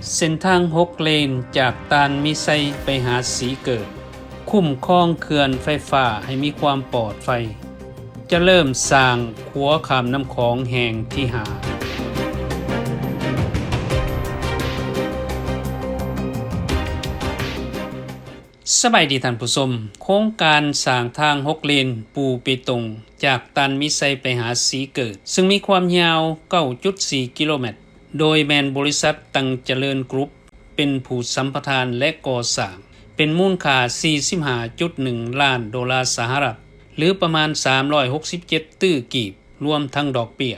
ເສັ້ນທາງຫົກເລນຈາກຕ່ານມີໄຊໄປຫາສີເກີດ, ຄຸ້ມຄອງເຂື່ອນໄຟຟ້າໃຫ້ມີຄວາມປອດໄພ, ຈະເລີ່ມສ້າງຂົວຂ້າມນ້ຳຂອງແຫ່ງທີຫ້າ. ສະບາຍດີທ່ານຜູ້ຊົມ, ໂຄງການສ້າງທາງຫົກເລນປູເປຕົງ ຈາກຕ່ານມີໄຊໄປຫາສີເກີດ, ເຊິ່ງມີຄວາມຍາວເກົ້າຈຸດສີ່ກິໂລແມັດ, ໂດຍແມ່ນບໍລິສັດຕັງຈະເລີນກຣຸບ ເປັນຜູ້ສຳປະທານ ແລະ ກໍ່ສ້າງ, ເປັນມູນຄ່າສີ່ສິບຫ້າຈຸດໜຶ່ງລ້ານໂດລາສະຫະລັດ ຫຼື ປະມານສາມຮ້ອຍຫົກສິບເຈັດຕື້ກີບ, ລວມທັງດອກເບ້ຍ.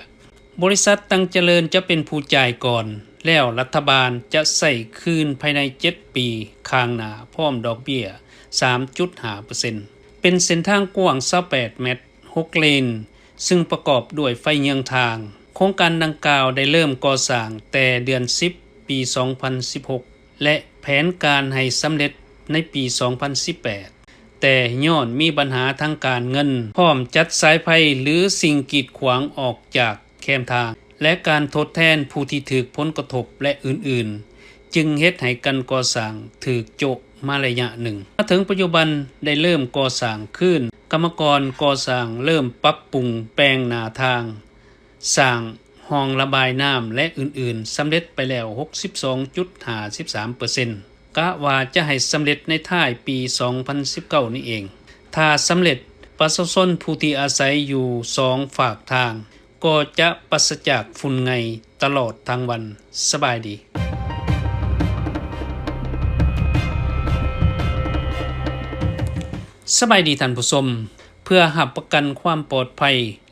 ບໍລິສັດຕັງຈະເລີນຈະເປັນຜູ້ຈ່າຍກ່ອນ, ແລ້ວລັດຖະບານຈະໃຊ້ຄືນພາຍໃນເຈັດປີຂ້າງໜ້າ ພ້ອມດອກເບ້ຍສາມຈຸດຫ້າເປີເຊັນ. ເປັນເສັ້ນທາງກວ້າງຊາວແປດແມັດ, ຫົກເລນ, ເຊິ່ງປະກອບດ້ວຍໄຟເຍືອງທາງ. ໂຄງການດັ່ງກ່າວໄດ້ເລີ່ມກໍ່ສ້າງແຕ່ເດືອນສິບ ປີສອງພັນສິບຫົກ ແລະ ແຜນການໃຫ້ສຳເລັດໃນປີສອງພັນສິບແປດ, ແຕ່ຍ້ອນມີບັນຫາທາງການເງິນ, ພ້ອມຈັດສາຍໄຟ ຫຼື ສິ່ງກີດຂວາງອອກຈາກແຄມທາງ ແລະ ການທົດແທນຜູ້ທີ່ຖືກຜົນກະທົບ ແລະ ອື່ນໆ, ຈຶ່ງເຮັດໃຫ້ການກໍ່ສ້າງຖືກໂຈະມາໄລຍະໜຶ່ງ. ມາເຖິງປັດຈຸບັນໄດ້ເລີ່ມກໍ່ສ້າງຄືນ, ກຳມະກອນກໍ່ສ້າງເລີ່ມປັບປຸງແປງໜ້າທາງ, ສ້າງຮ່ອງລະບາຍນ້ຳ ແລະ ອື່ນໆ ສຳເລັດໄປແລ້ວຫົກສິບສອງຈຸດຫ້າສິບສາມເປີເຊັນ, ກະວ່າຈະໃຫ້ສຳເລັດໃນທ້າຍປີສອງພັນສິບເກົ້ານີ້ເອງ. ຖ້າສຳເລັດ, ປະຊາຊົນຜູ້ທີ່ອາໄສຢູ່ສອງຟາກທາງ ກໍຈະປາສະຈາກຝຸ່ນໄງ່ຕະຫຼອດທັງວັນ. ສະບາຍດີ. ສະບາຍດີທ່ານຜູ້ຊົມ. ເພື່ອຮັບປະກັນຄວາມປອດໄພ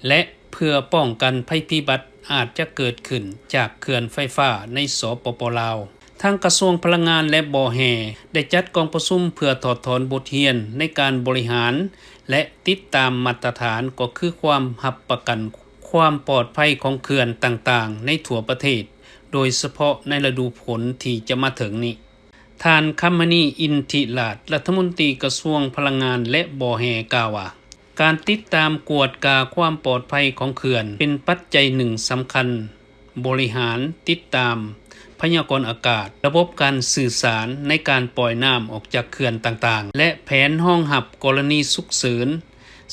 ແລະ ເພື່ອປ້ອງກັນໄພພິບັດອາດຈະເກີດຂຶ້ນຈາກເຂື່ອນໄຟຟ້າໃນ ສປປ ລາວ, ທາງກະຊວງພະລັງງານ ແລະ ບໍ່ແຮ່ ໄດ້ຈັດກອງປະຊຸມເພື່ອຖອດຖອນບົດຮຽນໃນການບໍລິຫານ ແລະ ຕິດຕາມມາດຕະຖານ ກໍຄືຄວາມຮັບປະກັນຄວາມປອດໄພຂອງເຂື່ອນຕ່າງໆໃນທົ່ວປະເທດ, ໂດຍສະເພາະໃນລະດູຝົນທີ່ຈະມາເຖິງນີ້. ທ່ານ ຄຳມະນີ ອິນທິລາດ ລັດຖະມົນຕີກະຊວງພະລັງງານ ແລະ ບໍ່ແຮ່ ກ່າວວ່າ, ການຕິດຕາມກວດກາຄວາມປອດໄພຂອງເຂື່ອນເປັນປັດໄຈໜຶ່ງສຳຄັນ, ບໍລິຫານ, ຕິດຕາມ, ພະຍາກອນອາກາດ, ລະບົບການສື່ສານໃນການປ່ອຍນ້ຳອອກຈາກເຂື່ອນຕ່າງໆ ແລະ ແຜນຮອງຮັບກໍລະນີສຸກເສີນ,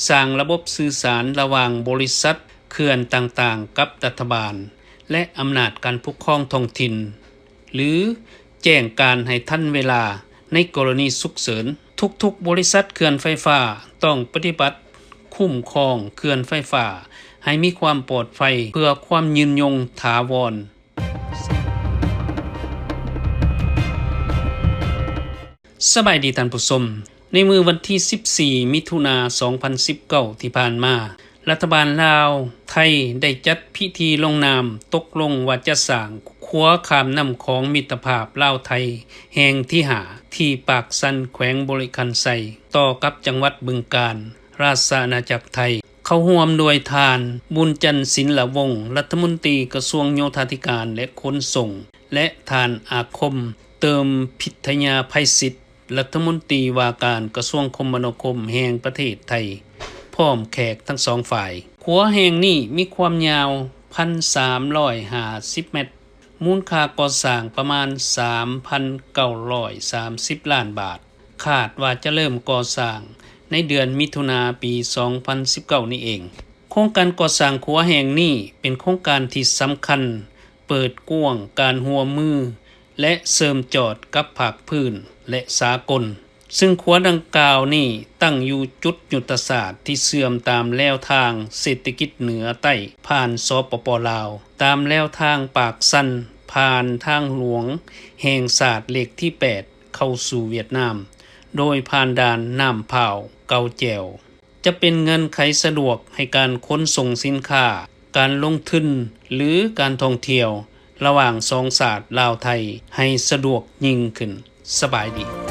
ສ້າງລະບົບສື່ສານລະຫວ່າງບໍລິສັດເຂື່ອນຕ່າງໆກັບລັດຖະບານ ແລະ ອຳນາດການປົກຄອງທ້ອງຖິ່ນ ຫຼື ແຈ້ງການໃຫ້ທັນເວລາໃນກໍລະນີສຸກເສີນ. ທຸກໆບໍລິສັດເຂື່ອນໄຟຟ້າຕ້ອງປະຕິບັດຄຸ້ມຄອງເຂື່ອນໄຟຟ້າໃຫ້ມີຄວາມປອດໄພ ເພື່ອຄວາມຍືນຍົງຖາວອນ. ສະບາຍດີທ່ານຜູ້ຊົມ. ໃນມື້ວັນທີສິບສີ່ ມິຖຸນາ ສອງພັນສິບເກົ້າ ທີ່ຜ່ານມາ, ລັດຖະບານລາວໄທໄດ້ຈັດພິທີລົງນາມຕົກລົງວ່າຈະສ້າງຂົວຂ້າມນ້ຳຂອງມິດຕະພາບລາວໄທແຫ່ງທີຫ້າ ທີ່ປາກຊັນ ແຂວງບໍລິຄຳໄຊ ຕໍ່ກັບຈັງຫວັດບຶງການ, ລາຊະອານາຈັກໄທ. ເຂົ້າຮ່ວມໂດຍທ່ານ ບຸນຈັນ ສິນລະວົງ ລັດຖະມົນຕີກະຊວງໂຍທາທິການ ແລະ ຂົນສົ່ງ ແລະ ທ່ານ ອາຄົມ ເຕີມພິທະຍາໄພສິດ ລັດຖະມົນຕີວ່າການກະຊວງຄົມມະນາຄົມແຫ່ງປະເທດໄທ ພ້ອມແຂກທັງສອງຝ່າຍ. ຂົວແຫ່ງນີ້ມີຄວາມຍາວ ໜຶ່ງພັນສາມຮ້ອຍຫ້າສິບແມັດ, ມູນຄ່າກໍ່ສ້າງປະມານ ສາມພັນເກົ້າຮ້ອຍສາມສິບລ້ານບາດ, ຄາດວ່າຈະເລີ່ມກໍ່ສ້າງໃນເດືອນມິຖຸນາ ປີສອງພັນສິບເກົ້ານີ້ເອງ. ໂຄງການກໍ່ສ້າງຂົວແຫ່ງນີ້ເປັນໂຄງການທີ່ສຳຄັນ ເປີດກວ້າງການຮ່ວມມື ແລະ ເຊື່ອມຈອດກັບພາກພື້ນ ແລະ ສາກົນ, ຊຶ່ງຂົວດັ່ງກ່າວນີ້ຕັ້ງຢູ່ຈຸດຍຸດທະສາດທີ່ເຊື່ອມຕາມແລວທາງເສດຖະກິດເໜືອໃຕ້ ຜ່ານ ສປປ ລາວ, ຕາມແລວທາງປາກຊັນ ຜ່ານທາງຫຼວງແຫ່ງຊາດເລກທີແປດ ເຂົ້າສູ່ຫວຽດນາມ, ໂດຍຜ່ານດ່ານນ້ຳພ້າວ ເກົາແຈວ. ຈະເປັນເງື່ອນໄຂສະດວກໃຫ້ການຂົນສົ່ງສິນຄ້າ, ການລົງທຶນ ຫຼື ການທ່ອງທ່ຽວລະຫວ່າງສອງຊາດລາວໄທໃຫ້ສະດວກຍິ່ງຂຶ້ນ. ສະບາຍດີ.